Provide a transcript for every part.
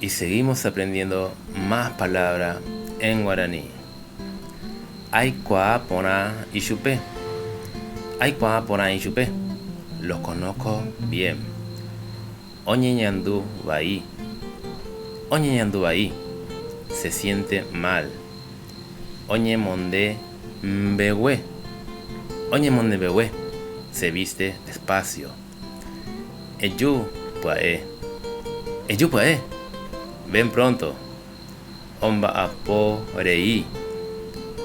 Y seguimos aprendiendo más palabras en guaraní. Aikuaa porã ichupe. Aikuaa porã ichupe. Los conozco bien. Oñeñandu vai. Oñeñandu vai. Se siente mal. Oñemonde mbegue. Oñemonde mbegue. Se viste despacio. Eju pya'e. Eju pya'e. Ven pronto. Omba'apo rei.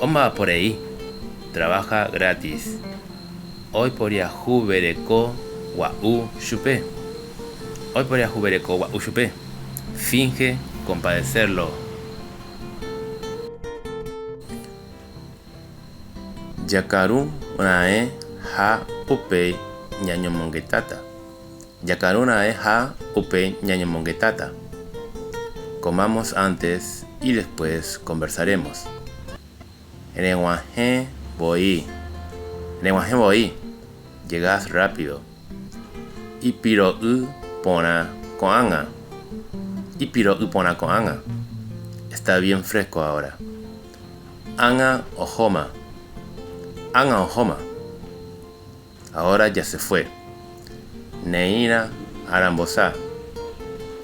Omba'apo rei. Trabaja gratis. Oiporiahuvereko gua'u chupe. Oiporiahuvereko gua'u chupe. Finge compadecerlo. Jakaru raẽ ha upéi ñañomongetáta. Jakaru raẽ ha upéi ñañomongetáta. Comamos antes y después conversaremos. Reg̃uahẽ voi. Reg̃uahẽ voi. Llegas rápido. Ipiro'y porã ko'ág̃a. Ipiro'y porã ko'ág̃a. Está bien fresco ahora. Ág̃a ohóma. Ág̃a ohóma. Ahora ya se fue. Ne'ĩra arambosa.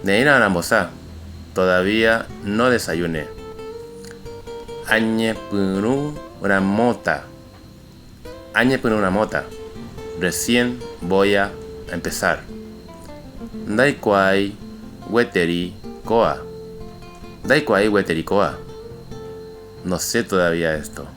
Ne'ĩra arambosa. Todavía no desayuné. Añepyrũ ramóta. Añepyrũ ramóta. Recién voy a empezar. Ndaikuaái gueteri kóa. Ndaikuaái gueteri kóa. No sé todavía esto.